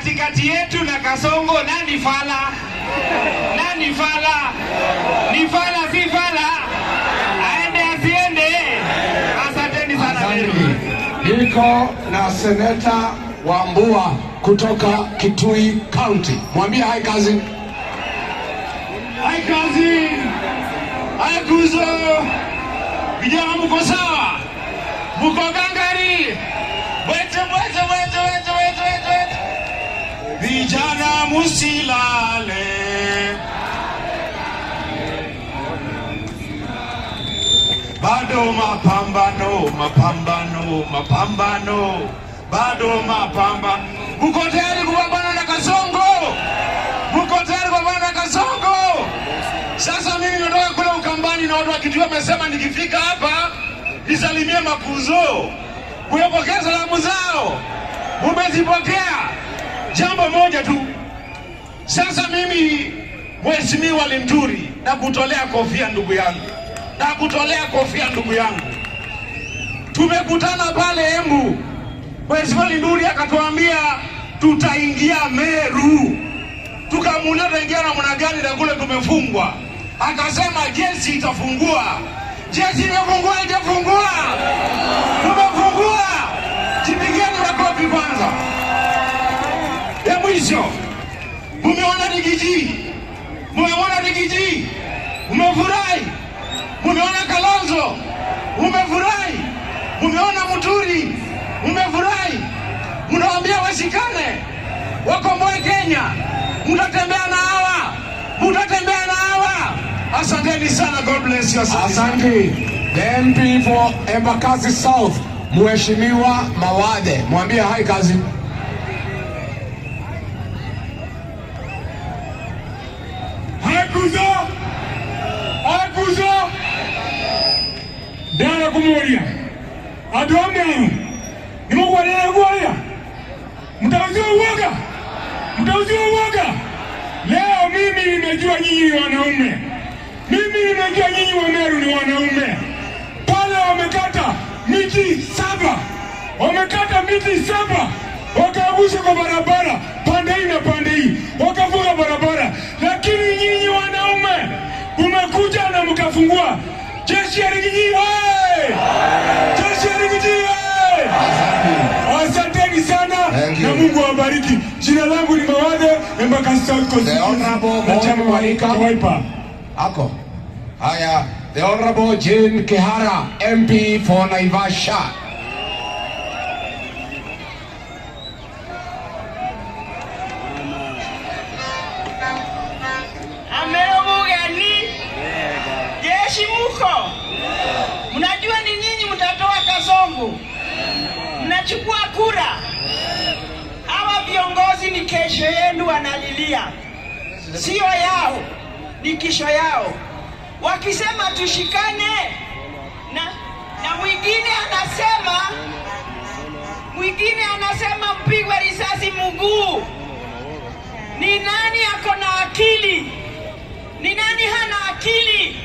Katikati yetu na Kasongo, nani fala? Nani fala? Ni fala si fala? Aende asiende? Asanteni sana Meru. Niko na Seneta Wambua kutoka Kitui County. Mwambie hi, cousin. Hi, cousin. Hi, kuzo. Vijana mko sawa? Mko gangari? Bwete bwete bwete bwete bwete bwete. Vijana musilale. Bado mapambano, mapambano, mapambano. Bado mapambano. Mko tayari kupambana na Kasongo? Mko tayari kupambana na Kasongo? Sasa mimi natoka kule Ukambani na watu wa Kitui wamesema nikifika hapa nisalimie makuzo. Mumepokea salamu zao? Mumezipokea? Jambo moja tu. Sasa mimi Mheshimiwa Linturi, na kutolea kofia ndugu yangu. Na kutolea kofia ndugu yangu. Tumekutana pale Embu. Mheshimiwa Linturi akatuambia tutaingia Meru. Tukamuuliza tutaingia namna gani na kule tumefungwa. Akasema jeshi itafungua. Jeshi imefungua, haijafungua? Tumefungua. Jipigeni makofi kwanza. Ya mwisho, mumeona Riggy G? Mumeona Riggy G? Mmefurahi? Mumeona Kalonzo? Mmefurahi? Mumeona Muturi? Mmefurahi? Mnawaambia washikane, wakomboe Kenya. Mtatembea na hawa, mtatembea na hawa. Asanteni sana, God bless you. Asante. The MP for Embakasi South, Mheshimiwa Mawathe. Mwambie hi, cousin. Hi, kuzo! Hi, kuzo! Ndara kumuria. Andu a Meru nimugwarire guoya, mtauziwa uoga, mtauziwa uoga. Leo mimi nimejua nyinyi ni wanaume, mimi nimejua nyinyi wa Meru ni wanaume. Pale wamekata miti 7, wamekata miti 7 wakaangusha kwa barabara pande hii na pande hii, wakafunga barabara. Lakini nyinyi wanaume umekuja na mkafungua. Jeshi ya Riggy G oye! Jeshi ya Riggy G oye! Asanteni sana na Mungu awabariki. Jina langu ni Mawathe, Embakasi South Constituency na chama Honorable cha Wiper. Ako. Haya, the Honorable Jane Kihara, MP for Naivasha. Amerobugani jeshi muko, mnajua ni nyinyi mtatoa Kasongo, mnachukua kura. Hawa viongozi ni kesho yenu wanalilia, sio yao, ni kesho yao. Wakisema tushikane na mwingine anasema mpigwe risasi mguu. Ni nani ako na akili? Ni nani hana akili?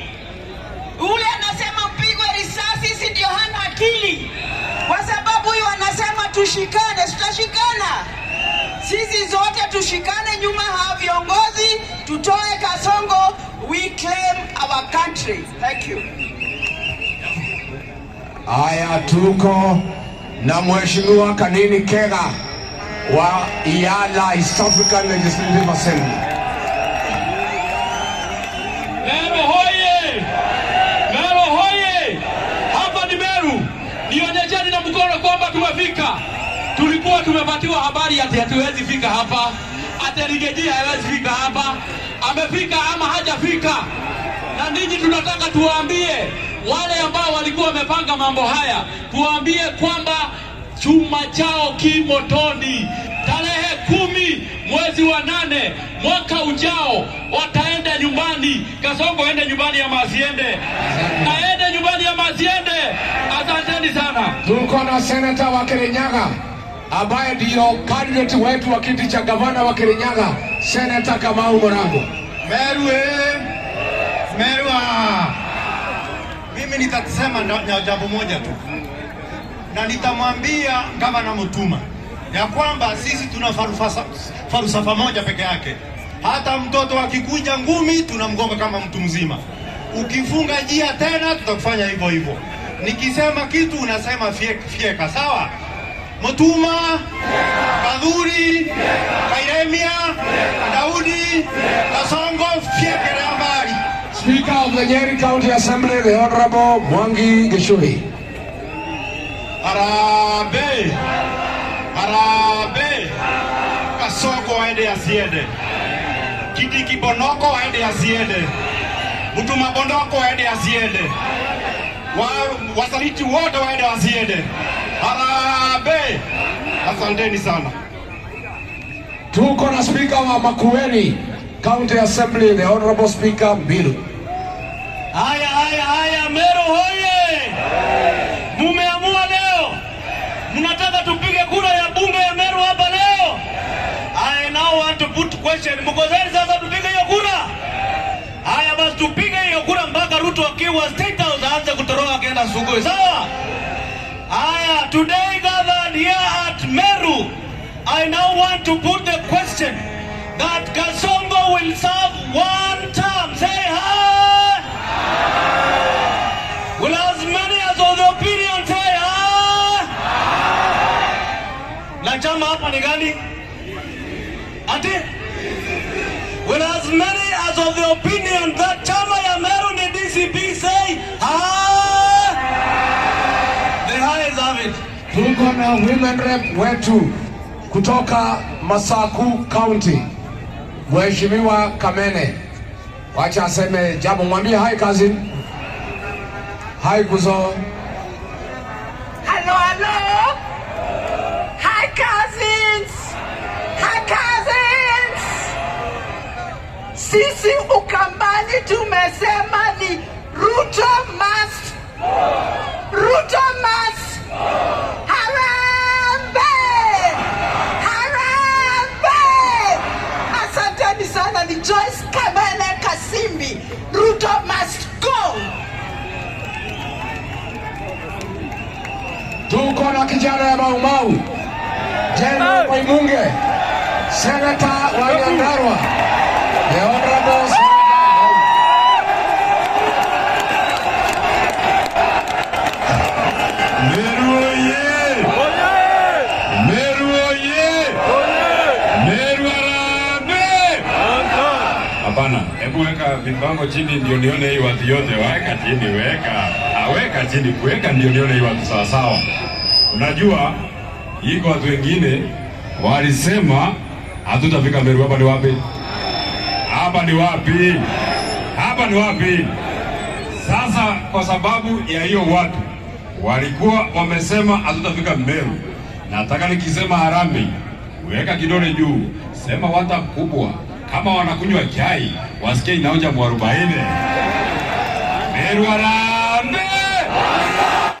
Ule anasema mpigwe risasi, si ndio hana akili? Kwa sababu huyu anasema tushikane, tutashikana. Sisi zote tushikane nyuma hawa viongozi, tutoe Kasongo, we claim our country. Thank you. Haya, tuko na Mheshimiwa Kanini Kega wa EALA, East African Legislative Assembly. Meru hoye! Meru hoye! Hapa ni Meru. Nionyesheni na mkono kwamba tumefika. Tulikuwa tumepatiwa habari ati hatuwezi fika hapa, ati Riggy G hawezi fika hapa. Amefika ama hajafika? Na ninyi tunataka tuwaambie wale ambao walikuwa wamepanga mambo haya, tuwaambie kwamba chuma chao kimotoni. Tarehe 10 mwezi wa 8 mwaka ujao wataenda nyumbani. Kasongo aende nyumbani ama asiende? Aende nyumbani ama asiende? Asanteni sana. Tuko na seneta wa Kirinyaga ambaye ndio candidate wetu wa kiti cha gavana wa Kirinyaga, Seneta Kamau Murango. Meru Meru. Mimi nitasema na jambo moja tu, na nitamwambia gavana Mutuma ya kwamba sisi tuna falsafa moja peke yake. Hata mtoto akikuja ngumi tunamgonga kama mtu mzima. Ukifunga njia tena tutakufanya hivyo hivyo. Nikisema kitu unasema fyeka, sawa? Mutuma, Kadhuri, Kairemia, Daudi, Kasongo, fyekelea mbali. Speaker of the Nyeri County Assembly, the Honorable Mwangi Gichuhi. Harambee! Harambee! Kasongo aende asiende, Kindiki Bonoko aende asiende, Mutuma Bonoko aende asiende, wasaliti wote waende wasiende. Harambee! Asanteni sana. Tuko na Speaker wa Makueni County Assembly, the Honorable Speaker Mbilu. Haya, haya, haya, Meru hoye! Mumeamua leo, mnataka tupige kura ya bunge ya Meru hapa leo. I now want to put question. Mko tayari sasa tupige hiyo kura? Haya basi tupige hiyo kura mpaka Ruto akiwa State House aanze kutoroka akienda Sugoi. Sawa? Haya, today gathered here at Meru, I now want to put the question that Kasongo will serve one term. Say hi! Will as many as of the opinion say hi? Na chama hapa ni gani? Ati? Will as many as of the opinion that chama ya Meru ni DCP say hi? The ayes have it. Tuko na women rep wetu kutoka Masaku County, Mheshimiwa Kamene. Wacha aseme jambo, mwambie hi cousin. Hi kuzo. Hello, hello. Hi cousins. Hi cousins. Sisi Ukambani tumesema ni Ruto must. Ruto must. Harambee! Harambee! Asanteni sana, ni Joyce Kamene Kasimbi. Ruto must go. Tuko na kijana ya Mau Mau, General Koimunge, Senator wa Nyandarua, the Honorable Senator. Meru oye! Meru oye! Meru harambee! Hapana, hebu weka vibango chini ndio nione hii watu yote. Weka chini, weka. Aweka chini, kuweka ndio nione hii watu sawa sawa. Unajua, iko watu wengine walisema hatutafika Meru. Hapa ni wapi? Hapa ni wapi? Hapa ni wapi? Sasa kwa sababu ya hiyo watu walikuwa wamesema hatutafika Meru, nataka nikisema harambee, weka kidole juu, sema wata mkubwa, kama wanakunywa chai wasikie inaonja mwarobaini. Meru harambee!